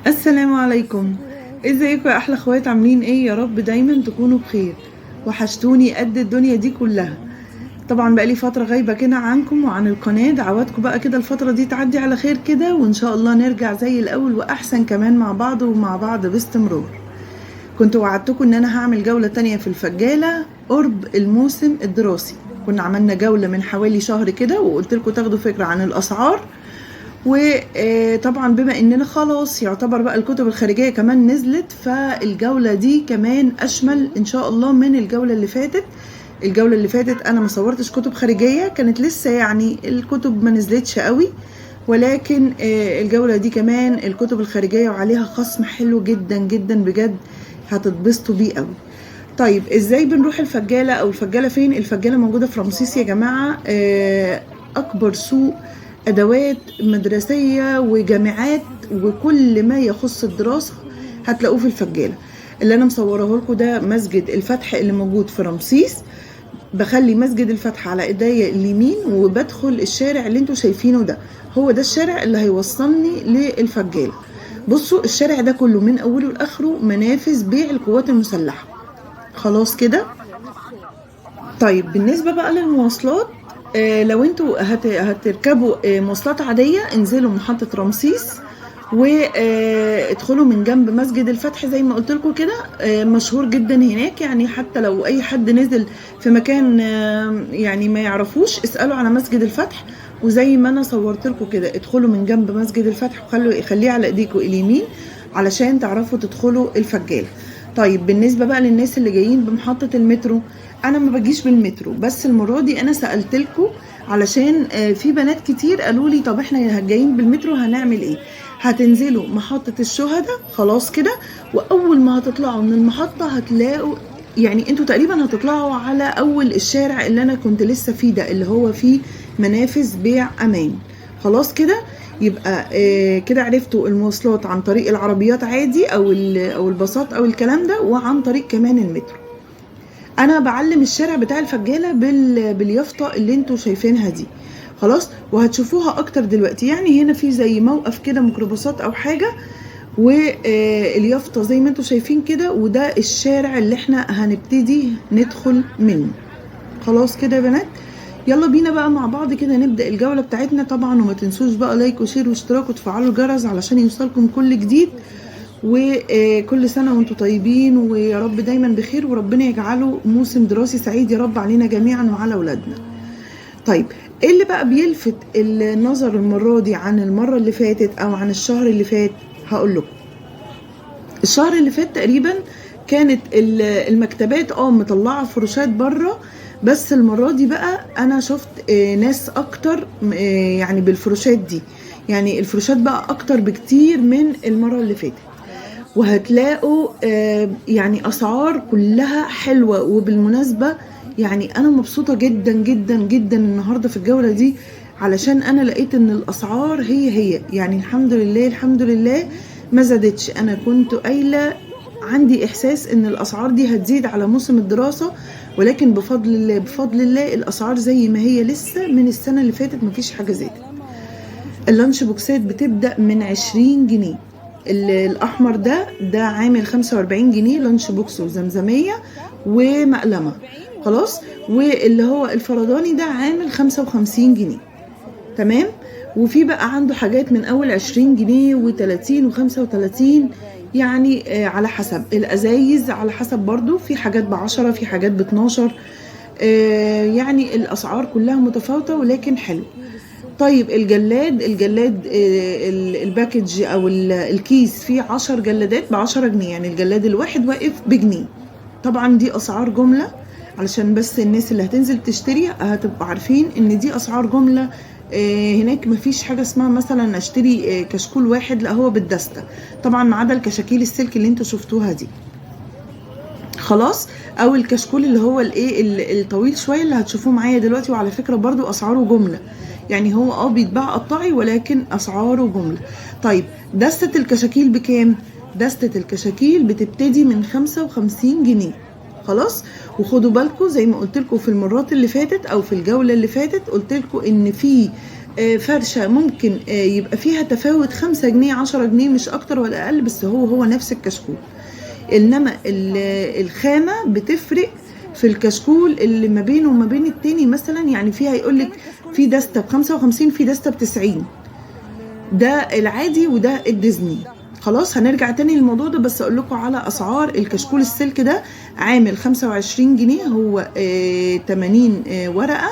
السلام عليكم. ازيكم يا احلى اخوات؟ عاملين ايه؟ يا رب دايما تكونوا بخير. وحشتوني قد الدنيا دي كلها. طبعا بقالي فترة غايبة كده عنكم وعن القناة. دعواتكم بقى كده الفترة دي تعدي على خير كده، وان شاء الله نرجع زي الاول واحسن كمان مع بعض ومع بعض باستمرار. كنت وعدتكم ان انا هعمل جولة تانية في الفجالة قرب الموسم الدراسي. كنا عملنا جولة من حوالي شهر كده وقلت لكم تاخدوا فكرة عن الاسعار، وطبعا بما اننا خلاص يعتبر بقى الكتب الخارجية كمان نزلت، فالجولة دي كمان اشمل ان شاء الله من الجولة اللي فاتت. الجولة اللي فاتت انا ما صورتش كتب خارجية، كانت لسه يعني الكتب ما نزلتش قوي، ولكن الجولة دي كمان الكتب الخارجية وعليها خصم حلو جدا جدا بجد، هتتبسطوا بيه قوي. طيب ازاي بنروح الفجالة او الفجالة فين؟ الفجالة موجودة في رمسيس يا جماعة، اكبر سوق ادوات مدرسية وجامعات وكل ما يخص الدراسة هتلاقوه في الفجالة. اللي انا مصوره لكم ده مسجد الفتح اللي موجود في رمسيس. بخلي مسجد الفتح على ايديا اليمين وبدخل الشارع اللي انتوا شايفينه ده، هو ده الشارع اللي هيوصلني للفجالة. بصوا الشارع ده كله من اوله لاخره منافذ بيع القوات المسلحة. خلاص كده. طيب بالنسبة بقى للمواصلات، لو انتوا هتركبوا مواصلات عادية انزلوا محطة رمسيس وادخلوا من جنب مسجد الفتح زي ما قلت لكم كده، مشهور جدا هناك، يعني حتى لو اي حد نزل في مكان يعني ما يعرفوش اسألوا على مسجد الفتح، وزي ما انا صورت لكم كده ادخلوا من جنب مسجد الفتح وخلوا خليه على ايديكم اليمين علشان تعرفوا تدخلوا الفجالة. طيب بالنسبة بقى للناس اللي جايين بمحطة المترو، انا ما بجيش بالمترو، بس المرة دي انا سألت لكم علشان في بنات كتير قالوا لي طب احنا جايين بالمترو هنعمل ايه؟ هتنزلوا محطة الشهداء خلاص كده، واول ما هتطلعوا من المحطة هتلاقوا يعني انتوا تقريبا هتطلعوا على اول الشارع اللي انا كنت لسه فيه ده، اللي هو فيه منافذ بيع امان. خلاص كده يبقى كده عرفتوا المواصلات عن طريق العربيات عادي او الباصات او الكلام ده، وعن طريق كمان المترو. انا بعلم الشارع بتاع الفجالة باليافطة اللي انتوا شايفينها دي خلاص، وهتشوفوها اكتر دلوقتي. يعني هنا في زي موقف كده ميكروباصات او حاجة، واليافطة زي ما انتوا شايفين كده، وده الشارع اللي احنا هنبتدي ندخل منه. خلاص كده يا بنات، يلا بينا بقى مع بعض كده نبدأ الجولة بتاعتنا. طبعا وما تنسوش بقى like و share واشتراك وتفعلوا الجرس علشان يوصلكم كل جديد. وكل سنة وانتم طيبين، ويا رب دايما بخير، وربنا يجعله موسم دراسي سعيد يا رب علينا جميعا وعلى اولادنا. طيب ايه اللي بقى بيلفت النظر المرة دي عن المرة اللي فاتت او عن الشهر اللي فات؟ هقول لكم. الشهر اللي فات تقريبا كانت المكتبات مطلعة فروشات بره، بس المرة دي بقى انا شفت ناس اكتر يعني بالفروشات دي، يعني الفروشات بقى اكتر بكتير من المرة اللي فاتت، وهتلاقوا يعني اسعار كلها حلوة. وبالمناسبة يعني انا مبسوطة جدا جدا جدا النهاردة في الجولة دي، علشان انا لقيت ان الاسعار هي هي، يعني الحمد لله الحمد لله ما زادتش. انا كنت قايلة عندي احساس ان الاسعار دي هتزيد على موسم الدراسة، ولكن بفضل الله بفضل الله الاسعار زي ما هي لسه من السنة اللي فاتت، مفيش حاجة زادت. ال lunch box ات بتبدأ من 20 جنيه، الاحمر ده عامل 45 جنيه lunch box وزمزمية ومقلمة خلاص، واللي هو الفرداني ده عامل 55 جنيه تمام. وفي بقى عنده حاجات من اول 20 جنيه وتلاتين وخمسة وتلاتين، يعني على حسب الازايز، على حسب برضو في حاجات ب10 في حاجات ب12، يعني الاسعار كلها متفاوتة ولكن حلو. طيب الجلاد ال package او الكيس فيه 10 جلادات ب10 جنيه، يعني الجلاد الواحد واقف بجنيه. طبعا دي اسعار جملة علشان بس الناس اللي هتنزل تشتري هتبقوا عارفين ان دي اسعار جملة. هناك مفيش حاجة اسمها مثلا اشتري كشكول واحد، لا هو بالدستة طبعا، ما عدا الكشاكيل السلك اللي انتوا شفتوها دي خلاص، او الكشكول اللي هو الايه الطويل شوية اللي هتشوفوه معايا دلوقتي. وعلى فكرة برضو اسعاره جملة، يعني هو بيتباع قطاعي ولكن اسعاره جملة. طيب دستة الكشاكيل بكام؟ دستة الكشاكيل بتبتدي من 55 جنيه خلاص. وخدوا بالكم زي ما قلت لكم في المرات اللي فاتت او في الجولة اللي فاتت، قلت لكم ان في فرشه ممكن يبقى فيها تفاوت 5 جنيه 10 جنيه، مش اكتر ولا اقل، بس هو نفس الكشكول. انما الخامة بتفرق في الكشكول اللي ما بينه وما بين التاني. مثلا يعني فيها يقولك في دستة ب55، في دستة ب90، ده العادي وده الديزني. خلاص هنرجع تاني للموضوع ده، بس اقول لكم على اسعار الكشكول السلك ده. عامل 25 جنيه، هو 80 ورقة.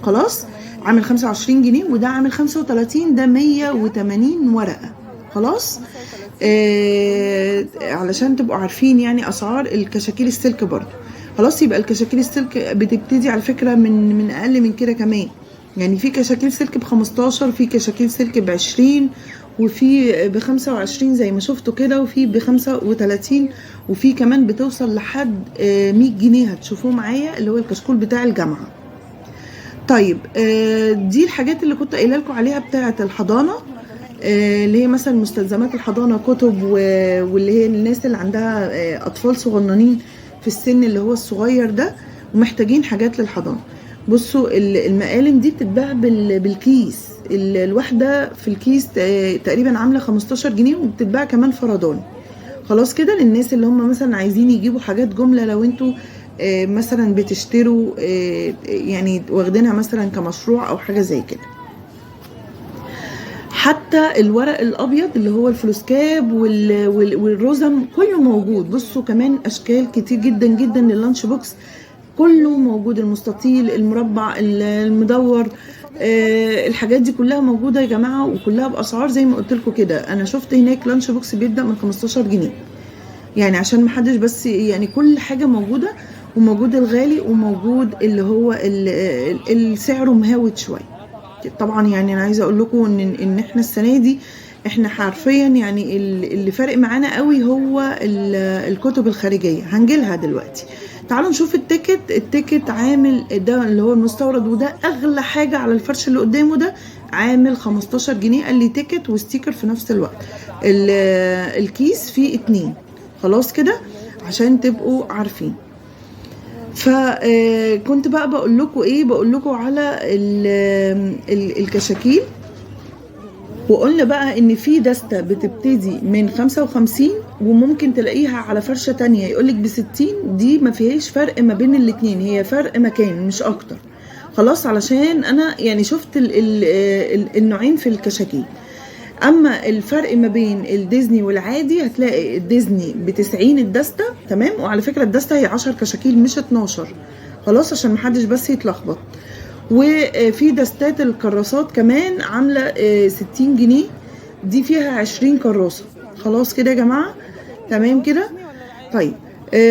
خلاص عامل 25 جنيه، وده عامل 35، ده 180 ورقة. خلاص علشان تبقوا عارفين يعني اسعار الكشاكيل السلك برضو. خلاص يبقى الكشاكيل السلك بتبتدي على فكرة من اقل من كده كمان، يعني في كشاكيل سلك ب15، في كشاكيل سلك ب20، وفي ب25 زي ما شفتوا كده، وفي ب35، وفي كمان بتوصل لحد 100 جنيه هتشوفوه معايا اللي هو الكشكول بتاع الجامعة. طيب دي الحاجات اللي كنت قايله لكم عليها بتاعه الحضانة، اللي هي مثلا مستلزمات الحضانة، كتب، واللي هي الناس اللي عندها اطفال صغننين في السن اللي هو الصغير ده ومحتاجين حاجات للحضانه. بصوا المقالم دي بتتباع بالكيس، الواحدة في الكيس تقريبا عامله 15 جنيه، وبتتباع كمان فردان. خلاص كده للناس اللي هم مثلا عايزين يجيبوا حاجات جملة، لو انتوا مثلا بتشتروا يعني واخدينها مثلا كمشروع او حاجة زي كده. حتى الورق الابيض اللي هو الفلوسكاب والرزم كله موجود. بصوا كمان اشكال كتير جدا جدا لل lunch box، كله موجود، المستطيل، المربع، المدور، الحاجات دي كلها موجودة يا جماعة، وكلها باسعار زي ما قلت لكم كده. انا شفت هناك lunch box بيبدا من 15 جنيه، يعني عشان محدش بس، يعني كل حاجة موجودة، وموجود الغالي وموجود اللي هو اللي سعره مهاوت شوية. طبعا يعني انا عايزه اقول لكم ان احنا السنة دي احنا حرفيا يعني اللي فارق معانا قوي هو الكتب الخارجية، هنجيلها دلوقتي. تعالوا نشوف ال ticket. ال ticket عامل ده اللي هو المستورد، وده اغلى حاجة على الفرش اللي قدامه ده، عامل 15 جنيه. قال لي ticket و sticker في نفس الوقت. الكيس فيه 2. خلاص كده عشان تبقوا عارفين. فكنت بقى بقول لكم ايه، بقول لكم على الكشاكيل، وقلنا بقى ان في دستة بتبتدي من 55 وممكن تلاقيها على فرشة تانية يقولك ب60، دي ما فيهاش فرق ما بين الاتنين، هي فرق مكان مش اكتر. خلاص علشان انا يعني شفت النوعين في الكشاكيل. اما الفرق ما بين الديزني والعادي، هتلاقي الديزني ب90 الدستة، تمام. وعلى فكرة الدستة هي 10 كشاكيل مش 12، خلاص عشان محدش بس يتلخبط. وفي دستات الكراسات كمان عاملة 60 جنيه، دي فيها 20 كراسة. خلاص كده يا جماعة، تمام كده. طيب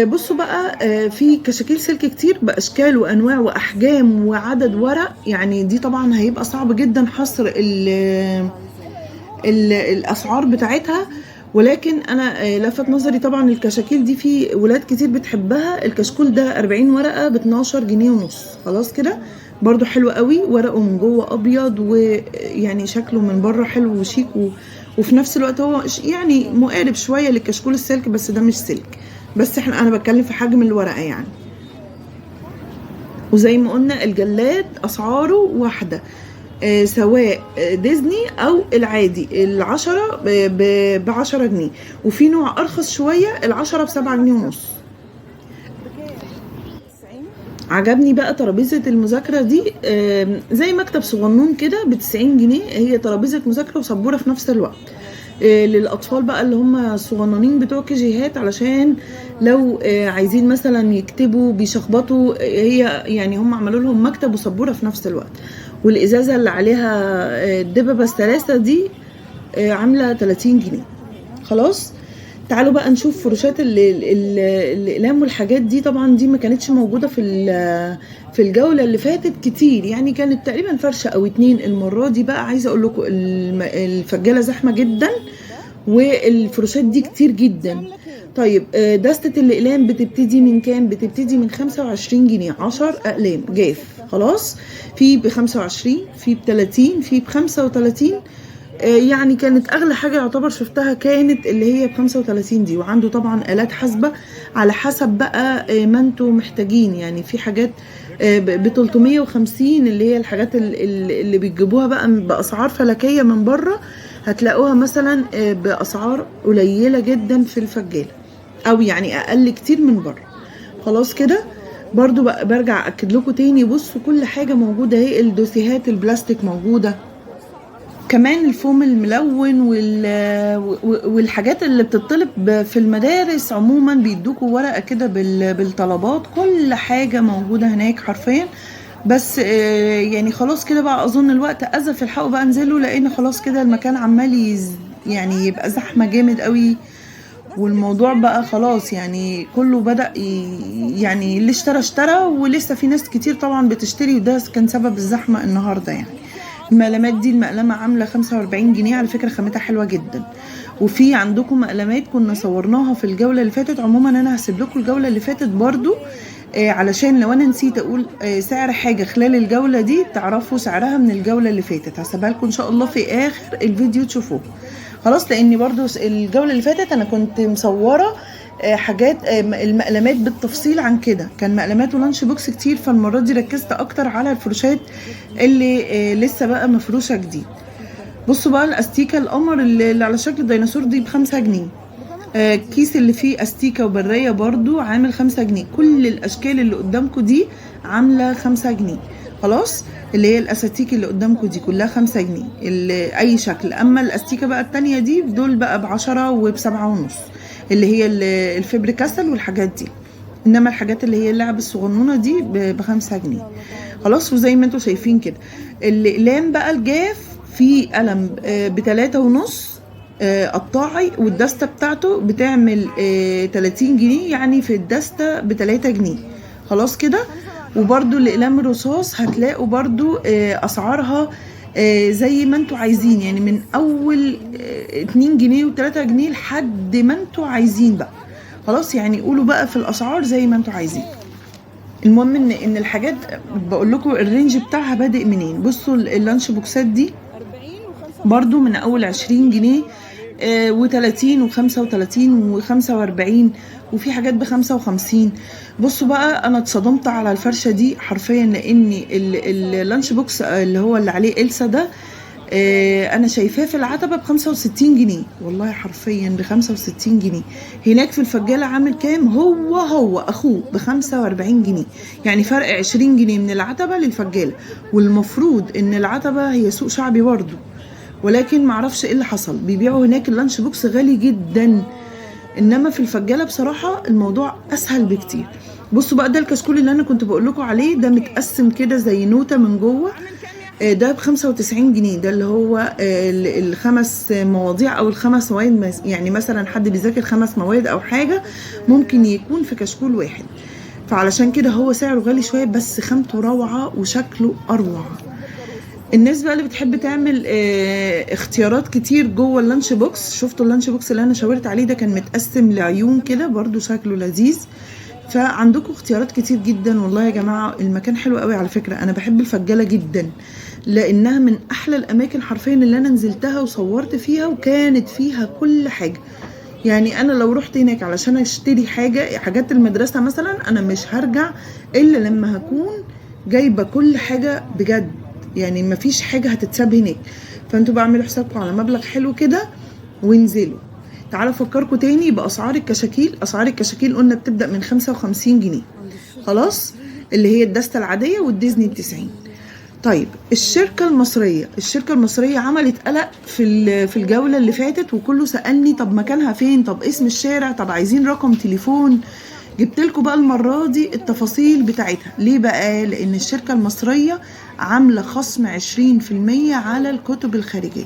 بصوا بقى، في كشاكيل سلك كتير بأشكال وأنواع وأحجام وعدد ورق، يعني دي طبعا هيبقى صعب جدا حصر الأسعار بتاعتها، ولكن أنا لفت نظري طبعا الكشاكيل دي في ولاد كتير بتحبها. الكشكول ده 40 ورقة ب12 جنيه ونص. خلاص كده برضو حلو قوي، ورقة من جوه ابيض، ويعني شكله من بره حلو وشيك، وفي نفس الوقت هو يعني مقارب شوية للكشكول السلك، بس ده مش سلك، بس انا بتكلم في حجم الورقة يعني. وزي ما قلنا الجلاد اسعاره واحدة، سواء ديزني او العادي، 10 ب10 جنيه، وفي نوع ارخص شوية 10 ب7 جنيه ونص. عجبني بقى ترابيزة المذاكرة دي، زي مكتب صغنون كده ب90 جنيه، هي ترابيزة مذاكرة وسبورة في نفس الوقت، للأطفال بقى اللي هم الصغننين بتوع كيجيهات، علشان لو عايزين مثلا يكتبوا بيشخبطوا، هي يعني هم عملوا لهم مكتب وسبورة في نفس الوقت. والإزازة اللي عليها الدببة الثلاثة دي عاملة 30 جنيه. خلاص تعالوا بقى نشوف فروشات الاقلام والحاجات دي. طبعا دي ما كانتش موجودة في الجولة اللي فاتت كتير، يعني كانت تقريبا فرشه او 2. المرة دي بقى عايزه اقول لكم الفجاله زحمة جدا، والفروشات دي كتير جدا. طيب دستة الاقلام بتبتدي من كام؟ بتبتدي من 25 جنيه، 10 اقلام جاف. خلاص في ب25، في ب30، في ب35، يعني كانت اغلى حاجة يعتبر شفتها كانت اللي هي ب35 دي. وعنده طبعا آلات حاسبه على حسب بقى ما انتوا محتاجين، يعني في حاجات ب350 اللي هي الحاجات اللي بتجيبوها بقى باسعار فلكيه من بره، هتلاقوها مثلا باسعار قليله جدا في الفجاله، او يعني اقل كتير من بره. خلاص كده برضو بقى برجع اكد لكم تاني، بصوا كل حاجة موجودة اهي، الدوسيهات البلاستيك موجودة، كمان الفوم الملون والحاجات اللي بتطلب في المدارس عموما، بيدوكوا ورقة كده بالطلبات، كل حاجة موجودة هناك حرفيا. بس يعني خلاص كده بقى اظن الوقت ازف، الحقوا بقى انزلوا، لان خلاص كده المكان عمال يعني يبقى زحمة جامد قوي، والموضوع بقى خلاص يعني كله بدأ يعني اللي اشترى اشترى، ولسه في ناس كتير طبعا بتشتري، وده كان سبب الزحمة النهاردة. يعني المقلمات دي المقلمة عاملة 45 جنيه على فكرة، خامتها حلوة جدا. وفي عندكم مقلمات كنا صورناها في الجولة اللي فاتت، عموما انا هسيب لكم الجولة اللي فاتت برضو علشان لو انا نسيت اقول سعر حاجة خلال الجولة دي تعرفوا سعرها من الجولة اللي فاتت، هسيبها لكم ان شاء الله في اخر الفيديو تشوفوه. خلاص، لاني برضو الجولة اللي فاتت انا كنت مصورة حاجات المقلمات بالتفصيل عن كده، كان مقلمات و lunch box كتير، فالمرة دي ركزت اكتر على الفروشات اللي لسه بقى مفروشة جديد. بصوا بقى الاستيكة القمر اللي على شكل الديناصور دي ب5 جنيه، الكيس اللي فيه استيكة وبرية برضو عامل 5 جنيه. كل الاشكال اللي قدامكم دي عاملة 5 جنيه. خلاص، اللي هي الاساتيك اللي قدامكم دي كلها 5 جنيه اللي اي شكل. اما الاستيكة بقى التانية دي دول بقى ب10 وب7.5 اللي هي الفبر كاسل والحاجات دي، انما الحاجات اللي هي اللعب الصغنونه دي ب5 جنيه. خلاص، وزي ما انتم شايفين كده الاقلام بقى الجاف في قلم ب3.5 قطاعي، والدستة بتاعته بتعمل 30 جنيه، يعني في الدستة ب3 جنيه. خلاص كده. وبرده الاقلام الرصاص هتلاقوا برده اسعارها زي ما انتوا عايزين، يعني من اول 2 جنيه و3 جنيه لحد ما انتوا عايزين بقى. خلاص، يعني قولوا بقى في الاسعار زي ما انتوا عايزين. المهم ان الحاجات بقول لكم ال range بتاعها بادئ منين. بصوا ال lunch boxات دي برضو من اول 20 جنيه و30 و35 و45، وفي حاجات ب55. بصوا بقى انا اتصدمت على الفرشة دي حرفيا، لان ال lunch box اللي هو اللي عليه إلسا ده انا شايفاه في العتبة ب65 جنيه، والله حرفيا ب65 جنيه. هناك في الفجاله عامل كام؟ هو اخوه ب45 جنيه، يعني فرق 20 جنيه من العتبة للفجاله. والمفروض ان العتبة هي سوق شعبي برضه، ولكن معرفش ايه اللي حصل، بيبيعوا هناك ال lunch box غالي جدا، انما في الفجاله بصراحة الموضوع اسهل بكتير. بصوا بقى ده الكشكول اللي انا كنت بقول لكم عليه، ده متقسم كده زي نوته من جوه، ده ب95 جنيه. ده اللي هو الخمس مواضيع او الخمس مواد، يعني مثلا حد بيذاكر 5 مواد او حاجة ممكن يكون في كشكول واحد، فعلشان كده هو سعره غالي شوية، بس خامته روعه وشكله اروع. الناس بقى اللي بتحب تعمل اختيارات كتير جوه ال lunch box، شفتوا ال lunch box اللي انا شاورت عليه ده كان متقسم لعيون كده، برضو شكله لذيذ. فعندكم اختيارات كتير جدا والله يا جماعة. المكان حلو قوي على فكرة، انا بحب الفجاله جدا لانها من احلى الاماكن حرفيا اللي انا نزلتها وصورت فيها، وكانت فيها كل حاجة. يعني انا لو رحت هناك علشان اشتري حاجة، حاجات المدرسة مثلا، انا مش هرجع الا لما هكون جايبه كل حاجة بجد، يعني مفيش حاجة هتتساب هناك. فانتوا بقى اعملوا حسابكم على مبلغ حلو كده وانزلوا. تعالوا افكركم تاني باسعار الكشاكيل. اسعار الكشاكيل قلنا بتبدا من 55 جنيه، خلاص، اللي هي الدستة العادية، والديزني ب90. طيب الشركة المصرية، الشركة المصرية عملت قلق في الجولة اللي فاتت، وكله سالني طب مكانها فين، طب اسم الشارع، طب عايزين رقم تليفون. جبت لكم بقى المرة دي التفاصيل بتاعتها. ليه بقى؟ لان الشركة المصرية عامله خصم 20% على الكتب الخارجية.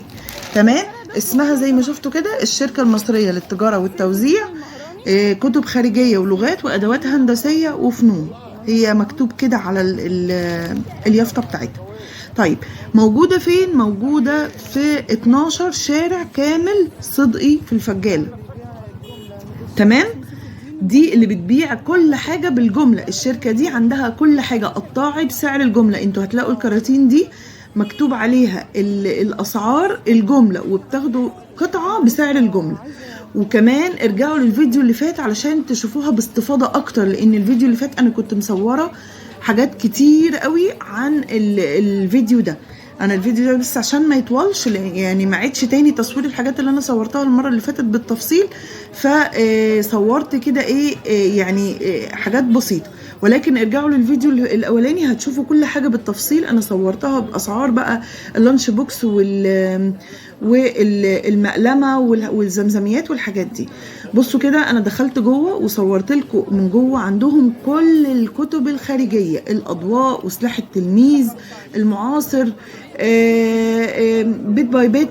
تمام، اسمها زي ما شفتوا كده الشركة المصرية للتجارة والتوزيع، كتب خارجية ولغات وادوات هندسية وفنون، هي مكتوب كده على اليافطه بتاعتها. طيب موجودة فين؟ موجودة في 12 شارع كامل صدقي في الفجاله. تمام، دي اللي بتبيع كل حاجة بالجملة. الشركة دي عندها كل حاجة قطاعي بسعر الجملة. انتوا هتلاقوا الكراتين دي مكتوب عليها الاسعار الجملة، وبتاخدوا قطعه بسعر الجملة. وكمان ارجعوا للفيديو اللي فات علشان تشوفوها باستفاضة اكتر، لان الفيديو اللي فات انا كنت مصوره حاجات كتير قوي عن الفيديو ده. انا الفيديو ده بس عشان ما يطولش، يعني ما عدش تاني تصوير الحاجات اللي انا صورتها المرة اللي فاتت بالتفصيل، فصورت كده ايه يعني حاجات بسيطة. ولكن ارجعوا للفيديو الاولاني هتشوفوا كل حاجة بالتفصيل. انا صورتها باسعار بقى ال lunch box والمقلمه والزمزميات والحاجات دي. بصوا كده انا دخلت جوه وصورت لكم من جوه، عندهم كل الكتب الخارجية، الاضواء وسلاح التلميذ، المعاصر، Bit by Bit،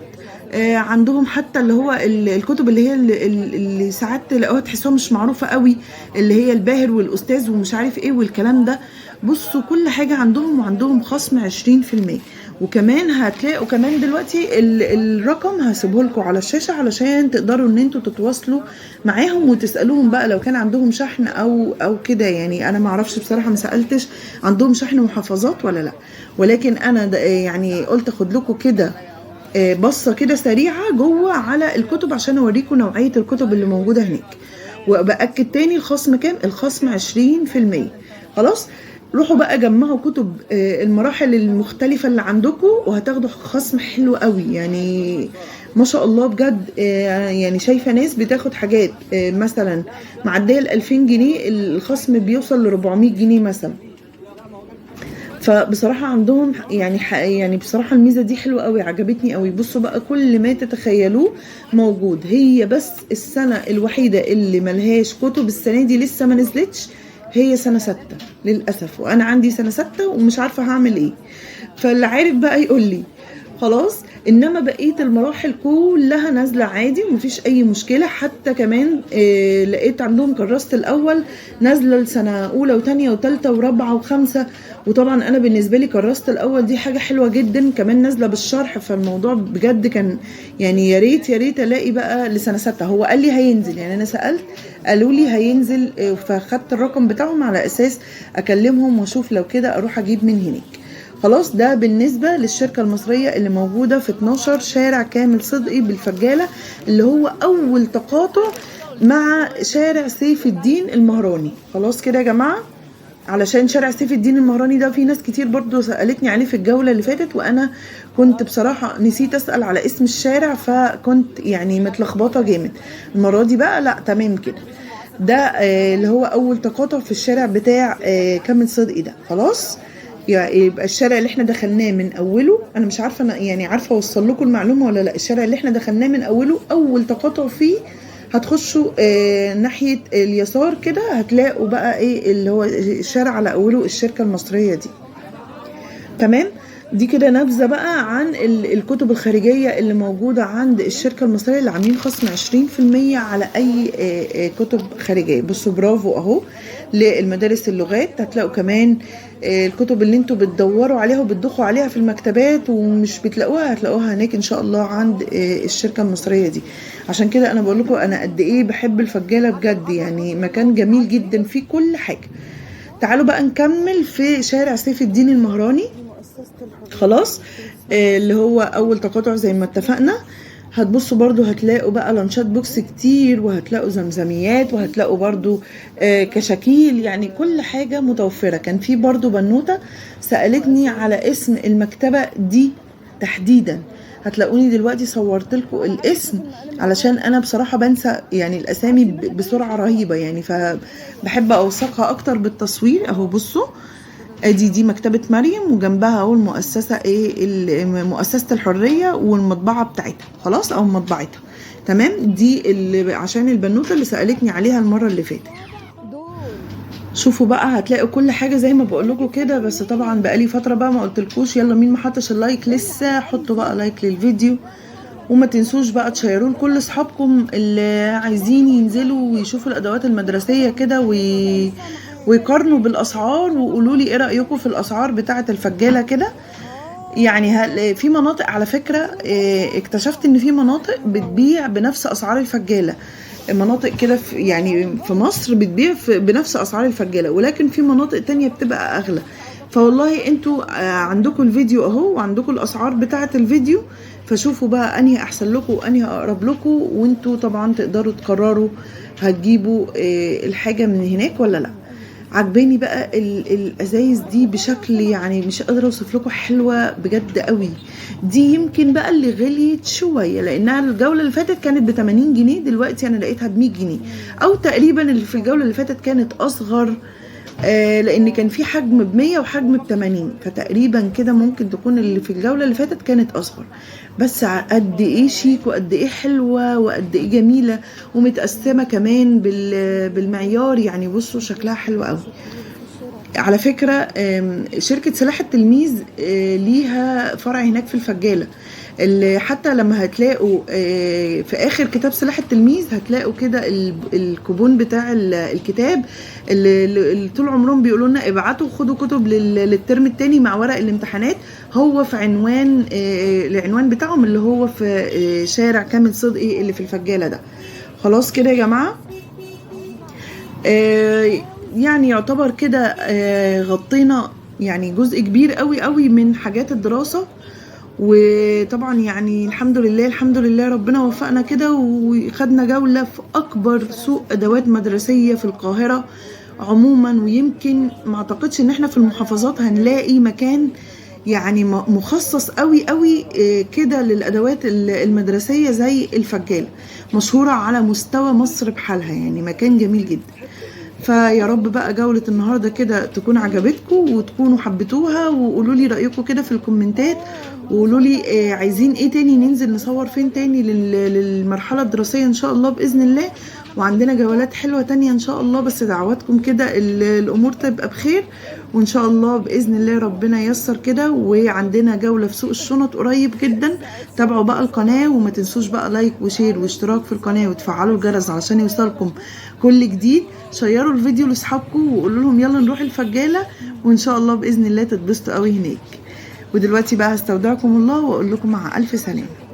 عندهم حتى اللي هو الكتب اللي هي اللي ساعات تلاقوها تحسوها مش معروفة قوي، اللي هي الباهر والاستاذ ومش عارف ايه والكلام ده. بصوا كل حاجة عندهم، وعندهم خصم 20%. وكمان هتلاقوا كمان دلوقتي الرقم هسيبه لكم على الشاشة علشان تقدروا ان انتوا تتواصلوا معاهم وتسالوهم بقى لو كان عندهم شحن او كده. يعني انا ما اعرفش بصراحة، ما سالتش عندهم شحن محافظات ولا لا، ولكن انا يعني قلت اخد لكم كده بصة كده سريعة جوه على الكتب عشان اوريكم نوعية الكتب اللي موجودة هناك. وباكد تاني الخصم كام؟ الخصم 20%. خلاص روحوا بقى جمعوا كتب المراحل المختلفة اللي عندكم وهتاخدوا خصم حلو قوي. يعني ما شاء الله بجد، يعني شايفة ناس بتاخد حاجات مثلا معدية ال2000 جنيه، الخصم بيوصل ل 400 جنيه مثلا. فبصراحة عندهم يعني بصراحة الميزة دي حلوة قوي، عجبتني قوي. بصوا بقى كل ما تتخيلوه موجود. هي بس السنة الوحيدة اللي ملهاش كتب السنة دي لسه ما نزلتش هي سنة 6 للأسف، وأنا عندي سنة 6 ومش عارفة هعمل إيه، فاللي عارف بقى يقول لي. خلاص إنما بقية المراحل كلها نازلة عادي ومفيش أي مشكلة. حتى كمان لقيت عندهم كراسة الأول نازلة لسنة أولى وتانية وتالتة ورابعة وخمسة. وطبعا أنا بالنسبة لي كراسة الأول دي حاجة حلوة جدا، كمان نازلة بالشرح، فالموضوع بجد كان يعني يا ريت يا ريت ألاقي بقى لسنة 6. هو قال لي هينزل، يعني أنا سألت قالوا لي هينزل، فخدت الرقم بتاعهم على أساس أكلمهم وأشوف لو كده أروح أجيب من هناك. خلاص ده بالنسبة للشركة المصرية اللي موجودة في 12 شارع كامل صدقي بالفجالة، اللي هو أول تقاطع مع شارع سيف الدين المهراني. خلاص كده يا جماعة، علشان شارع سيف الدين المهراني ده في ناس كتير برضو سألتني عليه في الجولة اللي فاتت، وأنا كنت بصراحة نسيت أسأل على اسم الشارع، فكنت يعني متلخبطة جامد. المرة دي بقى لا تمام كده، ده اللي هو أول تقاطع في الشارع بتاع كامل صدقي ده. خلاص يعني يبقى الشارع اللي احنا دخلناه من اوله، انا مش عارفه انا يعني عارفه اوصل لكم المعلومة ولا لا، الشارع اللي احنا دخلناه من اوله اول تقاطع فيه هتخشوا ناحية اليسار كده، هتلاقوا بقى ايه اللي هو الشارع على اوله الشركة المصرية دي. تمام، دي كده نبذه بقى عن الكتب الخارجية اللي موجودة عند الشركة المصرية اللي عاملين خصم 20% على اي كتب خارجية. بصوا برافو اهو للمدارس اللغات، هتلاقوا كمان الكتب اللي انتوا بتدوروا عليها وبتدخوا عليها في المكتبات ومش بتلاقوها، هتلاقوها هناك ان شاء الله عند الشركة المصرية دي. عشان كده انا بقول لكم انا قد ايه بحب الفجاله بجد، يعني مكان جميل جدا فيه كل حاجة. تعالوا بقى نكمل في شارع سيف الدين المهراني. خلاص اللي هو اول تقاطع زي ما اتفقنا. هتبصوا برضو هتلاقوا بقى لانشات box كتير، وهتلاقوا زمزميات، وهتلاقوا برضو كشاكيل، يعني كل حاجة متوفرة. كان في برضو بنوتة سألتني على اسم المكتبة دي تحديدا، هتلاقوني دلوقتي صورت لكم الاسم علشان انا بصراحة بنسى يعني الاسامي بسرعة رهيبة يعني، فبحب اوثقها اكتر بالتصوير. اهو بصوا ادي دي مكتبة مريم، وجنبها اهو المؤسسة ايه، مؤسسة الحرية والمطبعة بتاعتها. خلاص او مطبعتها. تمام، دي اللي عشان البنوتة اللي سألتني عليها المرة اللي فاتت. شوفوا بقى هتلاقوا كل حاجة زي ما بقول لكم كده، بس طبعا بقالي فترة بقى ما قلتلكوش. يلا مين ما حطش ال like لسه، حطوا بقى like للفيديو، وما تنسوش بقى تشيروه لكل اصحابكم اللي عايزين ينزلوا ويشوفوا الادوات المدرسية كده ويقارنوا بالاسعار، وقولوا لي ايه رايكم في الاسعار بتاعه الفجاله كده. يعني هل في مناطق على فكرة اكتشفت ان في مناطق بتبيع بنفس اسعار الفجاله، مناطق كده يعني في مصر بتبيع بنفس اسعار الفجاله، ولكن في مناطق تانية بتبقى اغلى. فوالله انتوا عندكم الفيديو اهو وعندكم الاسعار بتاعه الفيديو، فشوفوا بقى انهي احسن لكم وانهي اقرب لكم، وانتوا طبعا تقدروا تقرروا هتجيبوا الحاجة من هناك ولا لا. عجباني بقى الازايز دي بشكل يعني مش قادرة اوصف لكم، حلوة بجد قوي. دي يمكن بقى اللي غليت شوية لانها الجولة اللي فاتت كانت ب 80 جنيه، دلوقتي انا لقيتها ب 100 جنيه او تقريبا. اللي في الجولة اللي فاتت كانت اصغر، لان كان في حجم ب 100 وحجم ب 80، فتقريبا كده ممكن تكون اللي في الجولة اللي فاتت كانت اصغر. بس قد ايه شيك وقد ايه حلوة وقد ايه جميلة، ومتقسمه كمان بالمعيار، يعني بصوا شكلها حلو قوي. على فكرة شركة سلاح التلميذ ليها فرع هناك في الفجاله، اللي حتى لما هتلاقوا في اخر كتاب سلاح التلميذ هتلاقوا كده الكوبون بتاع الكتاب اللي طول عمرهم بيقولوا لنا ابعتوا خدوا كتب للترم التاني مع ورق الامتحانات، هو في عنوان العنوان بتاعهم اللي هو في شارع كامل صدقي اللي في الفجاله ده. خلاص كده يا جماعة، يعني يعتبر كده غطينا يعني جزء كبير قوي قوي من حاجات الدراسة. وطبعا يعني الحمد لله الحمد لله ربنا وفقنا كده وخدنا جولة في أكبر سوق أدوات مدرسية في القاهرة عموما، ويمكن ما أعتقدش إن احنا في المحافظات هنلاقي مكان يعني مخصص قوي قوي كده للأدوات المدرسية زي الفجالة، مشهورة على مستوى مصر بحالها، يعني مكان جميل جدا. فيا رب بقى جولة النهاردة كده تكون عجبتكم وتكونوا حبيتوها، وقولوا لي رأيكم كده في الكومنتات، وقولوا لي عايزين ايه تاني، ننزل نصور فين تاني للمرحلة الدراسية ان شاء الله بإذن الله. وعندنا جولات حلوة تانية ان شاء الله، بس دعواتكم كده الامور تبقى بخير، وان شاء الله بإذن الله ربنا ييسر كده. وعندنا جولة في سوق الشنط قريب جدا، تابعوا بقى القناة، وما تنسوش بقى like و share واشتراك في القناة، وتفعلوا الجرس علشان يوصلكم كل جديد. شيروا الفيديو لاصحابكم وقولوا لهم يلا نروح الفجالة، وان شاء الله بإذن الله تتبسطوا قوي هناك. ودلوقتي بقى هستودعكم الله واقول لكم مع الف سلامة.